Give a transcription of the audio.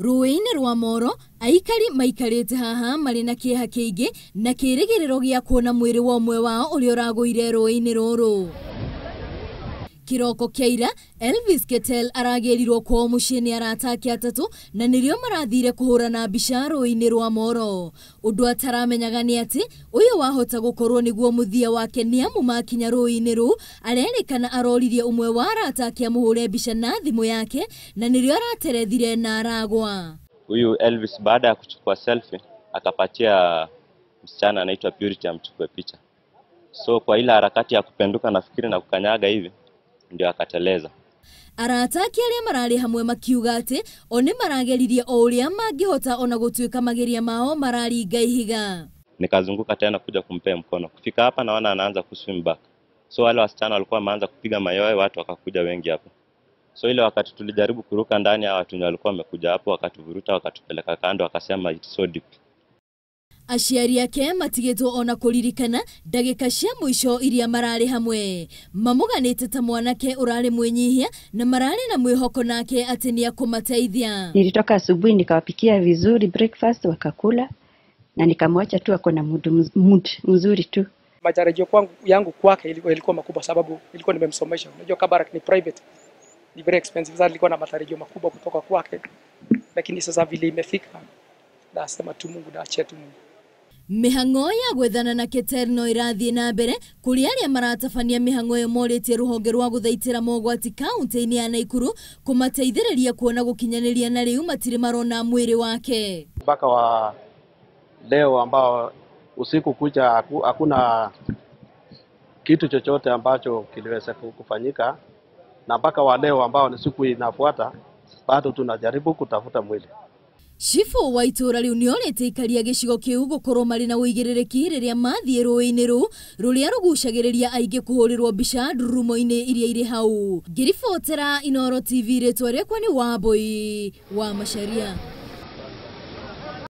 Rũĩ-inĩ rwa Moro, aikari maikarĩte haha marĩ na kĩeha kĩingĩ na kĩrĩgĩrĩro gĩa kuona mwĩrĩ wa ũmwe wao ũrĩa ũragũire rũĩ-inĩ rũrũ. Kĩroko kĩa ira, Elvis Ketel aragĩrirwo kwao mũciĩ nĩ arata ake atatũ na nĩrĩo marathire kũhũrana mbica rũĩ-inĩ rwa Moro. Ũndũ ataramenyaga nĩ atĩ ũyũ wahota gũkorwo nĩguo mũthia wake nĩ amu makinya rũĩ-inĩ rũu arerĩkana aroririe ũmwe wa arata ake amũhũre mbica na thimũ yake na nĩrĩo araterethire na aragwa. Huyu Elvis baada ya kuchukua selfie akapatia msichana anaitwa Purity amchukue picha. So kwa ile harakati ya kupenduka nafikiri na kukanyaga hivi ndio akateleza. Arata ake arĩa mararĩ hamwe makiuga atĩ o nĩ marageririe o ũrĩa mangĩhota ona gũtuĩka mageria mao mararinga ihiga. Nikazunguka tena kuja kumpea mkono. Kufika hapa naona anaanza kuswim back. So wale wasichana walikuwa wameanza kupiga mayowe, watu wakakuja wengi hapo. So ile wakati tulijaribu kuruka ndani, hawa watu walikuwa wamekuja hapo wakatuvuruta wakatupeleka kando, wakasema it's so deep. Aciari ake matigĩtwo ona kũririkana ndagĩka cia mũico iria mararĩ hamwe. Mamũganĩte ta mwanake ũrarĩ mwĩnyihia na mararĩ na mwĩhoko nake atĩ nĩekũmateithia. Nilitoka asubuhi nikawapikia vizuri breakfast wakakula na nikamwacha tu ako na mood mzuri tu. Matarajio yangu kwake ilikuwa makubwa sababu ilikuwa nimemsomesha. Unajua Kabarak ni private, ni very expensive. Sasa nilikuwa na matarajio makubwa kutoka kwake, lakini sasa vile imefika nasema tu Mungu na achia tu Mungu. Mĩhang'o ya gwethana na Keter no ĩrathiĩ na mbere kũrĩ arĩa maratabania mĩhang'o ĩyo morĩtie rũhonge rwa gũthaitĩra mogwati kaunti-inĩ ya Naikuru kũmateithĩrĩria kuona gũkinyanĩria na rĩu matirĩ marona mwĩrĩ wake. Mpaka wa leo ambao usiku kucha hakuna kitu chochote ambacho kiliweza kufanyika, na mpaka wa leo ambao ni siku inafuata bado tunajaribu kutafuta mwili. Chifu wa itũũra rĩu nĩorĩtie aikari a gĩcigo kĩu gũkorwo marĩ na ũigĩrĩrĩki rĩrĩa mathiĩ rũĩ-inĩ rũu rũrĩa rũgucagĩrĩria aingĩ kũhũrĩrwo mbica ndurumo-inĩ iria irĩ hau. Ngĩribotera Inooro TV, rĩtwa rĩakwa nĩ Wambui wa Macharia.